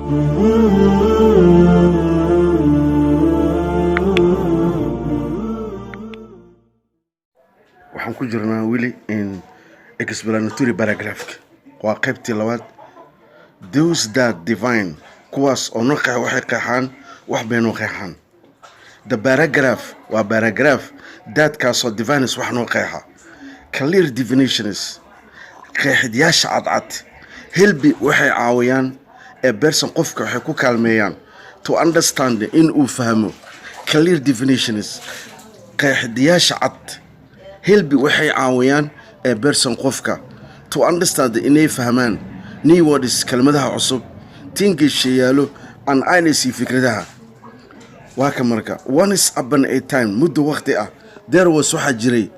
Waxaan ku jirnaa weli in explanatory paragraphka, waa qaybtii labaad. Those that define, kuwaas oo noo qeex, waxay qeexaan, wax bay noo qeexaan. The paragraph waa paragraph thatkaasoo defines, wax noo qeexa. Clear definitions, qeexidyaasha cadcad, help, waxay caawiyaan a person, qofka waxay ku kaalmeeyaan, to understand, in uu fahmo. Clear definitions, qeexidayaasha cad, help, waxay caawiyaan a person, qofka, to understand, inay fahmaan, new words, kelmadaha cusub, things, shayaalo, and ideas, fikradaha. Waa ka marka. Once upon a time, muddo waqti ah, there was, waxaa jiray,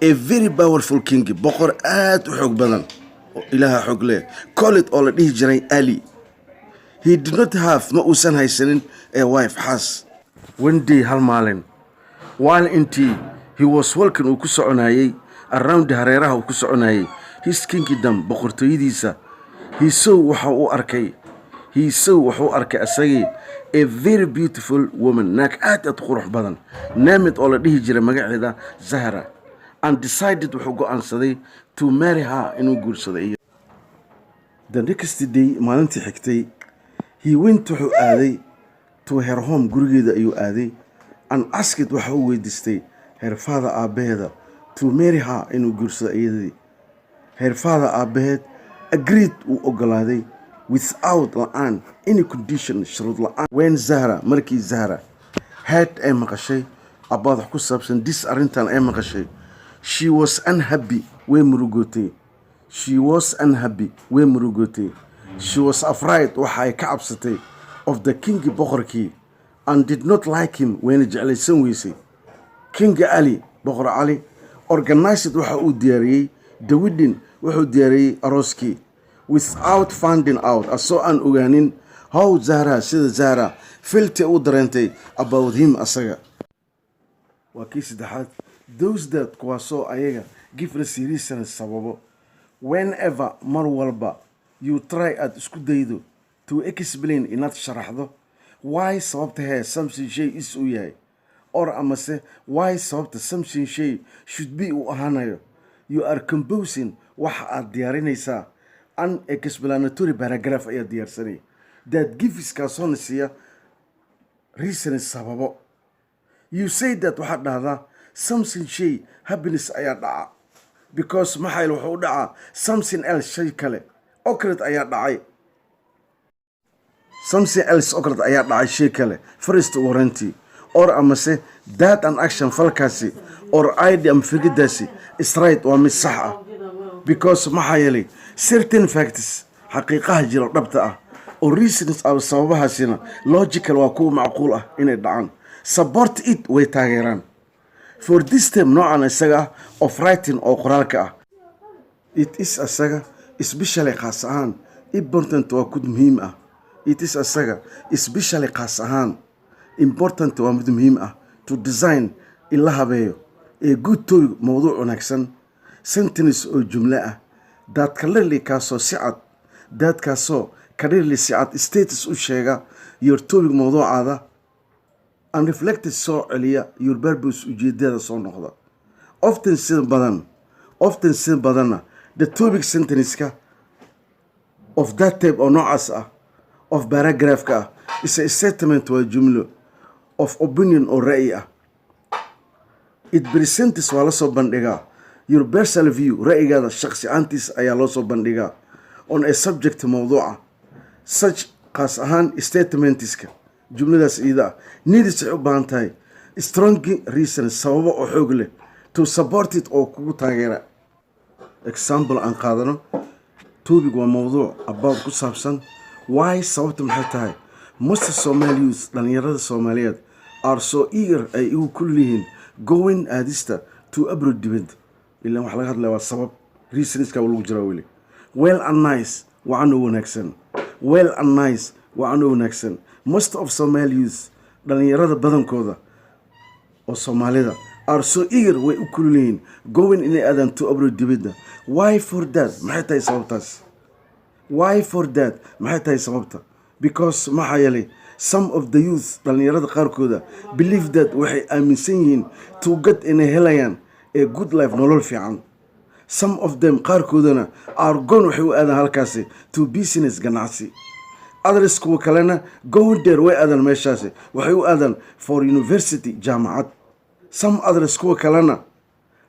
a very powerful king, boqor aad u xoog badan oo Ilaaha xoog leh, called, oo la dhihi jiray Ali. He did not have, ma uusan haysanin, a wife, xaas. One day, hal maalin, while, intii, he was walking, uu ku soconayey, around, hareeraha uu ku soconayey, his kingdom, boqortooyadiisa, he saw, waxa uu arkay, he saw, wuxuu arkay asagii, a very beautiful woman, naag aad aad u qurux badan, named, oo la dhihi jiray magaceeda Zahra, and decided, wuxuu go'aansaday, to marry her, inuu guursado iyo. The next day, maalintii xigtay, he went, wuxuu aaday, to her home, gurigeeda ayuu aaday, and asked, waxa uu weydiistay, her father, aabbaheeda, to marry her, inuu guursado iyadii. Her father, aabbaheed, agreed, uu ogolaaday, without, la-aan, any condition, shuruud la-aan. When Zahra, markii Zahra, heard, ay maqashay, about, wax ku saabsan, this, arrintan ay maqashay, she was unhappy, way murugootay. She was unhappy, way murugootay. She was afraid, waxa ay ka cabsatay, of the king, boqorkii, and did not like him, wayna jeclaysan weysay. King Ali, Boqor Cali, organized, waxa uu diyaariyey, the wedding, wuxuu diyaariyey arooskii, without finding out, asoo aan ogaanin, how Zahra, sida Zahra, felt, u dareentay, about him, asaga. Waa kii saddexaad. Those that, kuwaasoo ayaga, give us reasons, sababo. Whenever, mar walba, you try, aad isku daydo, to explain, inaad sharaxdo, why, sababta hee, something, shay, is, uu yahay, or amase why, sababta, something, shay, should be, uu ahaanayo, you are composing, waxa aad diyaarinaysaa, an explanatory paragraph ayaa diyaarsanaya, that gives, kaasoona siiya, reasons, sababo. You say that, waxaad dhahdaa, something, shay, happens, ayaa dhaca, because, maxaa yeele, wuxuu u dhacaa, something else, shay kale, occurred, ayaa dhacay. Something else occurred, ayaa dhacay shay kale, first, ugu horantii, or amase that an action, falkaasi, or idea, ama fikradaasi, is right, waa mid sax ah, because, maxaa yeelay, certain facts, xaqiiqaha jira dhabta ah, oo reasons ah, sababahaasina, logical, waa kuwa macquul ah inay dhacaan, support it, way taageeraan. For this term, noocan isaga ah, of writing, oo qoraalka ah, it is, asaga, especially, khaas ahaan, important, waa kud muhiim ah. It is, asaga, especially, khaas ahaan, important, waa mid muhiim ah, to design, in la habeeyo, a good topic, mowduuc wanaagsan, sentence, oo jumlo ah, that clearly, kaasoo si cad, thatkaasoo clearly, si cad, states, u sheega, your topic, mowduucaada, and reflected, soo celiya, your purpose, ujeedada soo noqda. Often, sida badan, often, sida badanna, the topic sentenceka of that type, oo noocaas ah, of paragraphka ah, is a statement, waa jumlo, of opinion, oo ra'yi ah. It presents, waa la soo bandhigaa, your personal view, ra'yigaada shaqsi ahaantiis ayaa loo soo bandhigaa, on a subject, mowduuca. Such, qaas ahaan, statementska, jumladaas iyada ah, needs, waxay u baahan tahay, strong reason, sababo oo xoog leh, to support it, oo kugu taageera. Example aan qaadano. Topic waa mowduuc, about, ku saabsan, why, sababta maxay tahay, most Somali youth, dhalinyarada Soomaaliyeed, are so eager, ay igu kulul yihiin, going, aadista, to abroad, dibad. Ilan waxa laga hadlaya waa sabab, reasonska lagu jiraa weli. Well and nice, wacan oo wanaagsan. Well and nice, wacan oo wanaagsan. Most of Somali youth, dhalinyarada badankooda oo Soomaalida, are so eager, way u kulul yihiin, going, inay aadaan, to abroad, dibadda. Why for that? Maxay tahay sababtaas? Why for that? Maxay tahay sababta? Because, maxaa yeelay, some of the youth, dhallinyarada qaarkooda, believe that, waxay aaminsan yihiin, to get, inay helayaan, a good life, nolol fiican. Some of them, qaarkoodana, are gone, waxay u aadaan halkaasi, to business, ganacsi. Others, kuwa kalena, go there, way aadaan meeshaasi, waxay u aadaan, for university, jaamacad. Some others, kuwa kalena,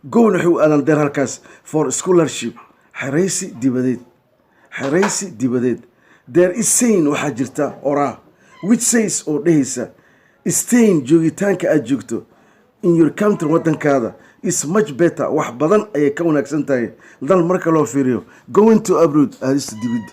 go, waxay u aadaan, there, halkaas, for scholarship, xeraysi dibadeed, xeraysi dibadeed. There is saying, waxaa jirta oraa, which says, oo dhehaysa, staying, joogitaanka aad joogto, in your country, waddankaada, is much better, wax badan ayay ka wanaagsan tahay, than, marka loo fiiriyo, going to abroad, aadista dibidda.